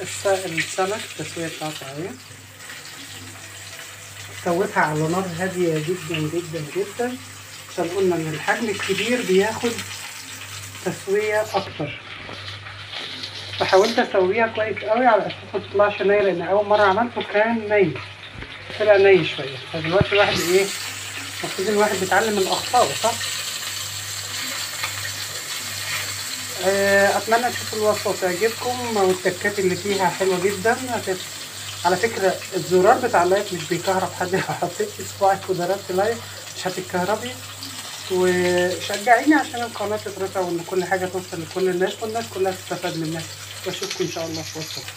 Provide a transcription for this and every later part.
السمك التسوية بتاعته اهي، سويتها على نار هادية جدا جدا جدا عشان قلنا ان الحجم الكبير بياخد تسويه اكتر، فحاولت اسويها كويس قوي على اساس ما تطلعش نيه، لان اول مرة عملته كان ني، طلع ني شوية. فدلوقتي الواحد ايه، المفروض الواحد بيتعلم من اخطائه، صح؟ اتمنى تشوفوا الوصفة وتعجبكم، والتكات اللي فيها حلوة جدا. على فكرة الزرار بتاع ال like مش بيكهرب حد، لو حطيتي صباعك وضربتي like مش هتتكهربي. وشجعيني عشان القناة تترفع وان كل حاجة توصل لكل الناس والناس كلها تستفاد منها. واشوفكم ان شاء الله في وصفه.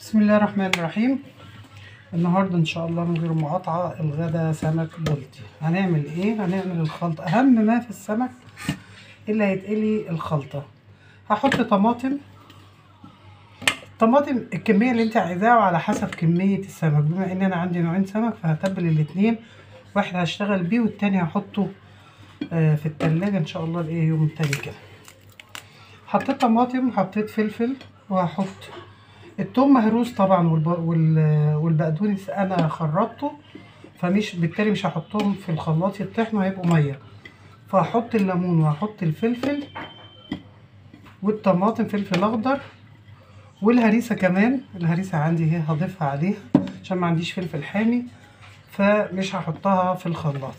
بسم الله الرحمن الرحيم. النهارده ان شاء الله من غير مقاطعه الغدا سمك بلطي. هنعمل ايه؟ هنعمل الخلطة. اهم ما في السمك اللي هيتقلي الخلطة. هحط طماطم، طماطم الكمية اللي انت عايزاها وعلى حسب كمية السمك. بما ان انا عندي نوعين سمك فهتبل الاتنين، واحد هشتغل بيه والتاني هحطه في التلاجة ان شاء الله لايه يوم تاني كده. حطيت طماطم، حطيت فلفل، وهحط التوم مهروس طبعا والبقدونس انا خرطته، فمش بالتالي مش هحطهم في الخلاط يطحنوا، هيبقوا مية. فهحط الليمون وهحط الفلفل والطماطم، فلفل اخضر، والهريسه كمان. الهريسه عندي اهي هضيفها عليها عشان ما عنديش فلفل حامي فمش هحطها في الخلاط.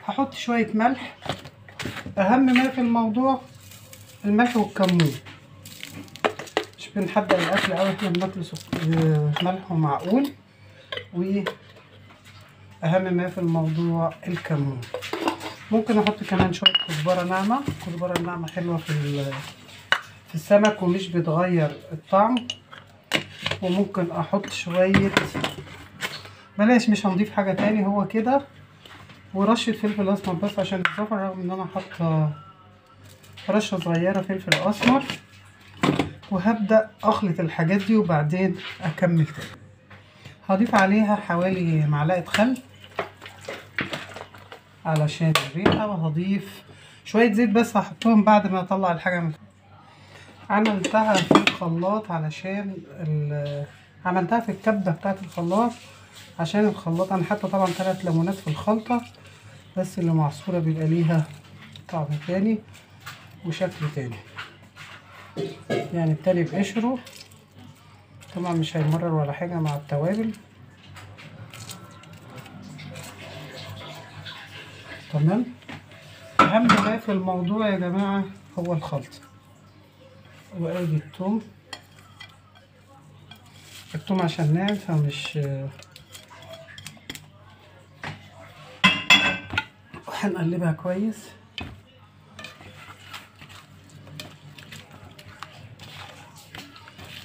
هحط شوية ملح، اهم ما في الموضوع الملح والكمون. مش بنحدق الاكل قوي، احنا بناكله ملح ومعقول. واهم ما في الموضوع الكمون. ممكن احط كمان شوية كزبره ناعمة، الكزبره الناعمة حلوة في السمك ومش بتغير الطعم. وممكن احط شوية، بلاش مش هنضيف حاجة تاني، هو كده. ورشه فلفل اسمر بس عشان الزفر، رغم ان انا حاطه رشه صغيرة فلفل اسمر. وهبدا اخلط الحاجات دي وبعدين اكمل تاني. هضيف عليها حوالي معلقه خل علشان الريحة، وهضيف شوية زيت بس هحطهم بعد ما اطلع الحاجة من عملتها في الخلاط، علشان عملتها في الكبه بتاعه الخلاط عشان الخلاط. انا حاطه طبعا 3 ليمونات في الخلطة، بس اللي معصوره بيبقى ليها طعم تاني وشكل تاني، يعني التاني بقشره طبعا مش هيمرر ولا حاجة مع التوابل. تمام. اهم ما في الموضوع يا جماعة هو الخلطة. وادي الثوم، الثوم عشان ناعم فمش هنقلبها كويس.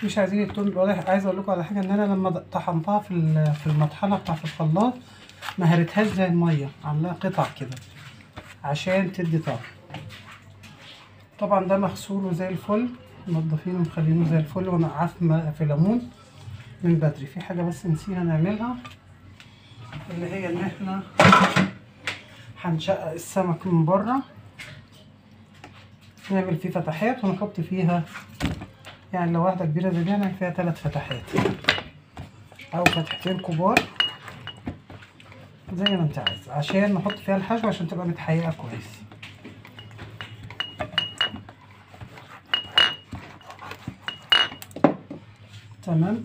مش عايزين التوم يبقى واضح. عايز اقول لكم على حاجة، ان انا لما طحنتها في المطحنه بتاعه الخلاط ما هرتهاش زي المية، عاملاها قطع كده عشان تدي طعم. طبعا ده مغسول وزي الفل، منضفينه ومخلينه زي الفل، ونقعاه في ليمون من بدري. في حاجة بس نسينا نعملها، اللي هي ان احنا هنشقق السمك من بره، نعمل فيه فتحات ونحط فيها، يعني لو واحدة كبيرة زي دي هنعمل فيها 3 فتحات او فتحتين كبار زي ما انت عايز، عشان نحط فيها الحشو عشان تبقى متحيقه كويس. تمام.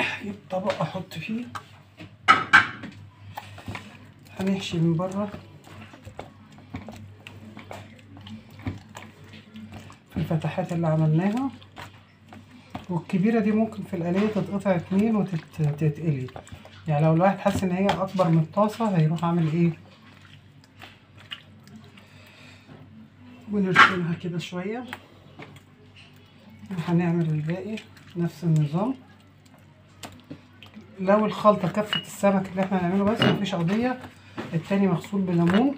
اجيب طبق احط فيه، هنحشي من بره في الفتحات اللي عملناها. والكبيرة دي ممكن في القلية تتقطع 2 وتتقلي، يعني لو الواحد حس ان هي اكبر من الطاسة هيروح عامل ايه، ونرسمها كده شوية. هنعمل الباقي نفس النظام. لو الخلطة كفت السمك اللي احنا هنعمله بس مفيش قضية، التاني مغسول بليمون.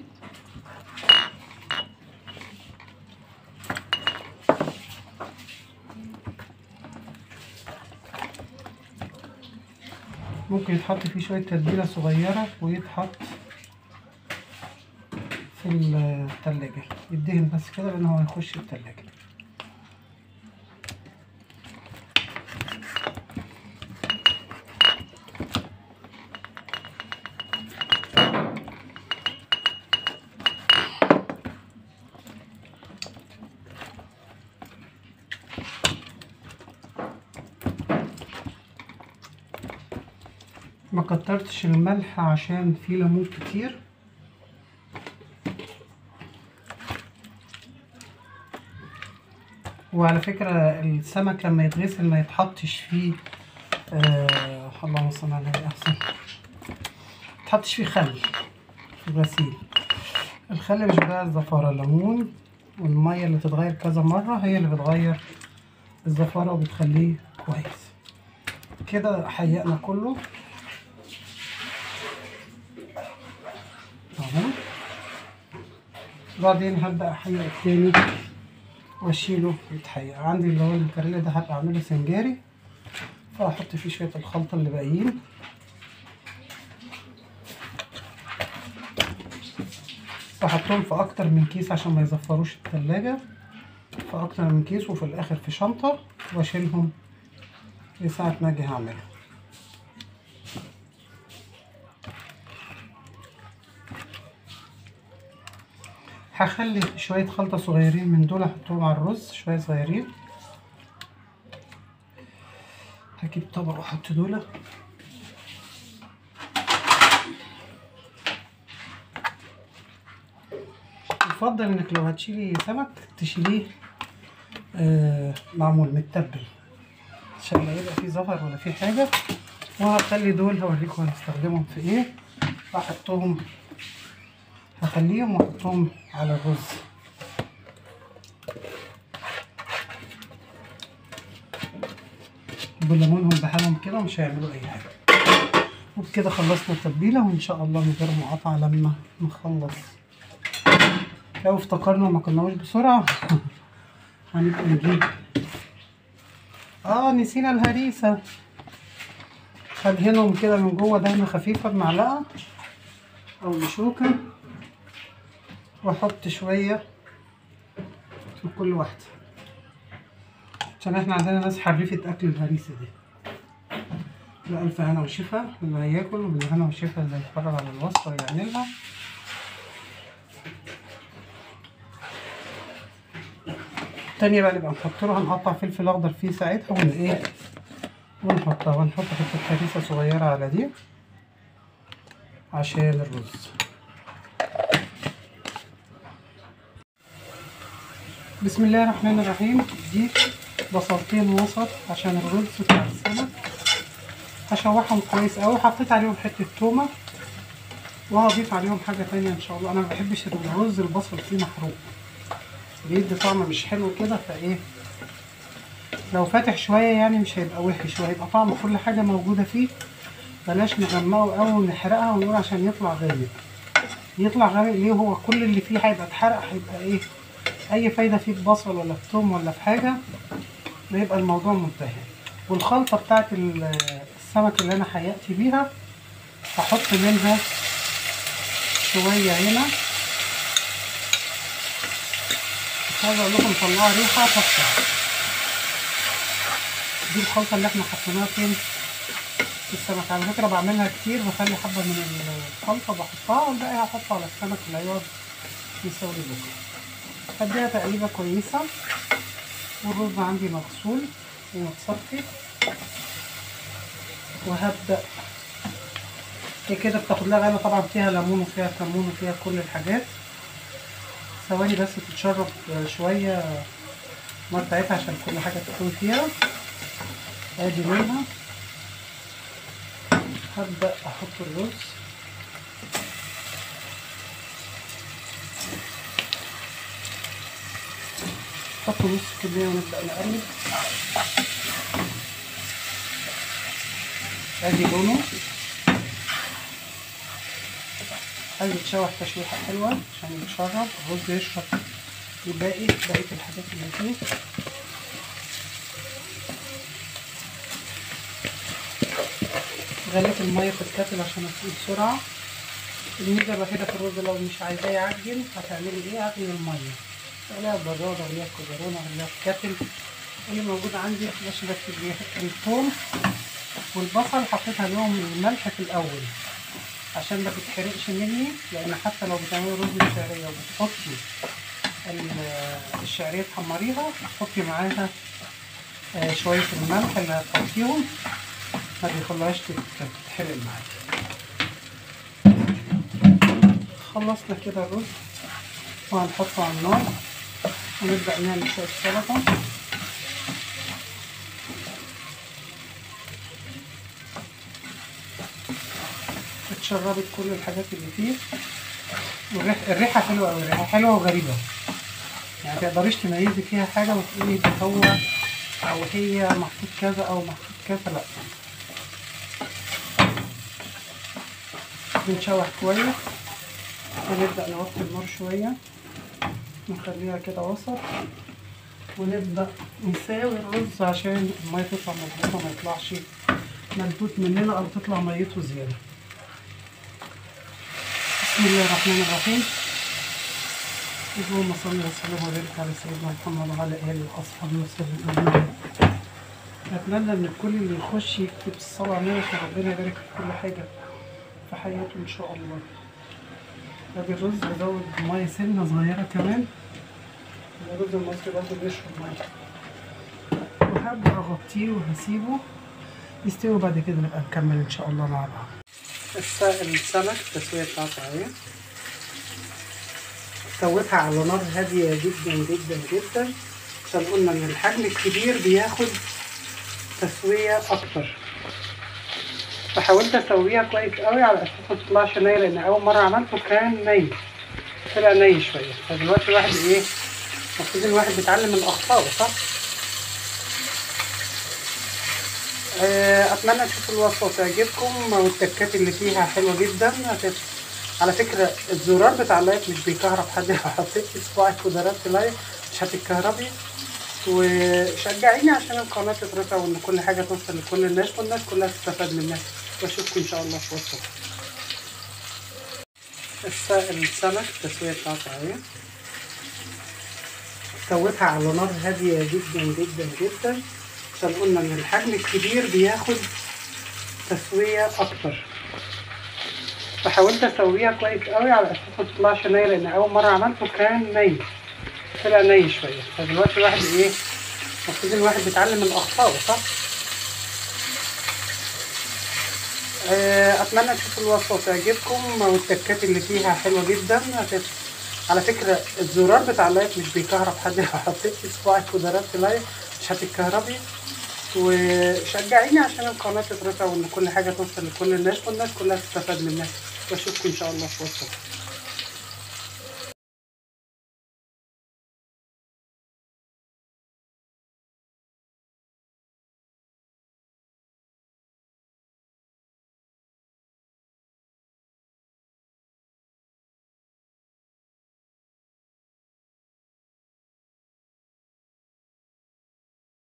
ممكن يتحط فيه شوية تتبيلة صغيرة ويتحط في التلاجة، يدهن بس كده لان هو هيخش التلاجة. ما كترتش الملح عشان فيه ليمون كتير. وعلى فكرة السمك لما يتغسل ما يتحطش فيه اللهم صل على النبي احسن، ما يتحطش فيه خل في الغسيل. الخل مش بقى الزفارة، الليمون والمية اللي تتغير كذا مرة هي اللي بتغير الزفارة وبتخليه كويس. كده حيقنا كله اهو. بعدين هبدأ احيق التاني واشيله يتحيق. عندي اللي هو المكريلا ده هبقى اعمله سنجاري، فاحط فيه شوية الخلطة اللي باقيين. بحطهم في اكتر من كيس عشان ما يزفروش التلاجة، في اكتر من كيس، وفي الاخر في شنطة واشيلهم لساعة ما اجي هعمله. هخلي شوية خلطة صغيرين من دول احطهم على الرز، شوية صغيرين. هجيب طبق واحط دول. يفضل انك لو هتشيلي سمك تشيليه معمول متبل عشان لا يبقى فيه زفر ولا فيه حاجة. وهخلي دول هوريكم هنستخدمهم في ايه. هحطهم، هخليهم واحطهم على الرز. بليمونهم بحالهم كده ومش هيعملوا اي حاجة. وبكده خلصنا التتبيلة، وان شاء الله من غير مقاطعة لما نخلص. لو افتكرنا وما كناوش بسرعة هنبقى نجيب. نسينا الهريسة. هدهنهم كده من جوه دهنة خفيفة بمعلقة او بشوكة، واحط شوية في كل واحدة عشان احنا عندنا ناس حريفة اكل الهريسة دي. بألف هنا وشفا اللي هياكل، وبالهنا وشفا اللي هيتفرج على الوصفة ويعملها. التانية بقى نبقى نحط له، هنقطع فلفل اخضر فيه ساعتها ون ايه ونحطها، ونحط حتة هريسة صغيرة على دي عشان الرز. بسم الله الرحمن الرحيم. دي بصلتين وسط عشان الرز بتاع السمك، هشوحهم كويس قوي. حطيت عليهم حتة تومة، وهضيف عليهم حاجة تانية ان شاء الله. انا ما بحبش الرز البصل فيه محروق، بيدي طعم مش حلو كده، فايه لو فاتح شوية يعني مش هيبقى وحش، وهيبقى طعم كل حاجة موجودة فيه. بلاش نغمقه قوي ونحرقها ونقول عشان يطلع غامق. يطلع غامق ليه؟ هو كل اللي فيه هيبقى اتحرق، هيبقى ايه اي فايده فيه بصل ولا في توم ولا في حاجة، ويبقى الموضوع منتهي. والخلطه بتاعت السمك اللي انا حيقت بيها هحط منها شوية هنا. مش عايزه اقول لكم طلعوا ريحه تحفة. دي الخلطة اللي احنا حطيناها فين في السمك. على فكرة بعملها كتير، بخلي حبه من الخلطة بحطها والباقي هحطه على السمك اللي هيقعد يسوي بكره. هديها تقليبه كويسة. والرز عندي مغسول ومتصفي، وهبدا هي كده بتاخد لها غلوه. طبعا فيها ليمون وفيها كمون وفيها كل الحاجات. ثواني بس تتشرب شوية المية بتاعتها عشان كل حاجة تكون فيها. ادي منها. هبدا احط الرز. نحط نص كمية ونبدا نقلب. ادي لونه عايز يتشوح تشويحه حلوة عشان يتشرب الرز، يشرب الباقي بقية الحاجات اللي فيه. غليت المية في الكاتل عشان اسويه بسرعة. الميزة الوحيدة في الرز لو مش عايزاه يعجن هتعملي ايه؟ هغلي المية، اغليها في براد، اغليها في كوزرونه، اغليها في كاتل، اللي موجود عندي. بس الثوم والبصل حطيت عليهم الملح في الاول عشان ما تتحرقش مني، لان حتى لو بتعملي رز بالشعريه وبتحطي الشعرية تحمريها حطي معاها شوية الملح اللي هتحطيهم، ما بيخلوهاش تتحرق معاكي. خلصنا كده الرز وهنحطه على النار ونبدأ نعمل شوية سلطة. اتشربت كل الحاجات اللي فيه، والريحة حلوة أوي، الريحة حلوة وغريبة، يعني متقدريش تميزي فيها حاجة وتقولي ده هو أو هي محطوط كذا أو محطوط كذا، لأ. بنشوح كويس ونبدأ نوطي النار شوية، نخليها كده وسط، ونبدأ نساوي الرز عشان المية تطلع مظبوطة، ما يطلعش ملتوت مننا أو تطلع ميته زيادة. بسم الله الرحمن الرحيم. اللهم صل وسلم وبارك على سيدنا محمد وعلى آله وأصحابه وسلم أجمعين. أتمنى إن كل اللي يخش يكتب الصلاة على النبي عشان ربنا يبارك في كل حاجة في حياته إن شاء الله. ادي الرز، بزود مية سنة صغيرة كمان، الرز المصري برضه بيشرب مية. وهبدا اغطيه وهسيبه يستوي، وبعد كده نبقى نكمل ان شاء الله مع بعض. السمك التسوية بتاعته اهي، سويتها على نار هادية جدا جدا جدا عشان قلنا ان الحجم الكبير بياخد تسويه اكتر، فحاولت اسويها كويس قوي على اساس ما تطلعش نيه، لان اول مرة عملته كان ني، طلع ني شوية. فدلوقتي الواحد ايه، المفروض الواحد بيتعلم من اخطائه، صح؟ اتمنى تشوفوا الوصفة وتعجبكم، والتكات اللي فيها حلوة جدا. على فكرة الزرار بتاع ال like مش بيكهرب حد، لو حطيتي صباعك وضربتي like مش هتتكهربي. وشجعيني عشان القناة تترفع وان كل حاجة توصل لكل الناس والناس كلها تستفاد منها. واشوفكم ان شاء الله في وصفه. السمك التسوية بتاعته اهي، سويتها على نار هادية جدا جدا جدا عشان قلنا ان الحجم الكبير بياخد تسويه اكتر، فحاولت اسويها كويس قوي على اساس ما تطلعش نيه، لان اول مرة عملته كان ني، طلع ني شوية. فدلوقتي الواحد ايه، المفروض الواحد بيتعلم من اخطائه، صح؟ اتمنى تشوفوا الوصفة وتعجبكم، والتكات اللي فيها حلوة جدا. على فكرة الزرار بتاع ال like مش بيكهرب حد، لو حطيتي صباعك وضربتي like مش هتتكهربي. وشجعيني عشان القناة تترفع وان كل حاجة توصل لكل الناس والناس كلها تستفاد منها. واشوفكم ان شاء الله في وصفه.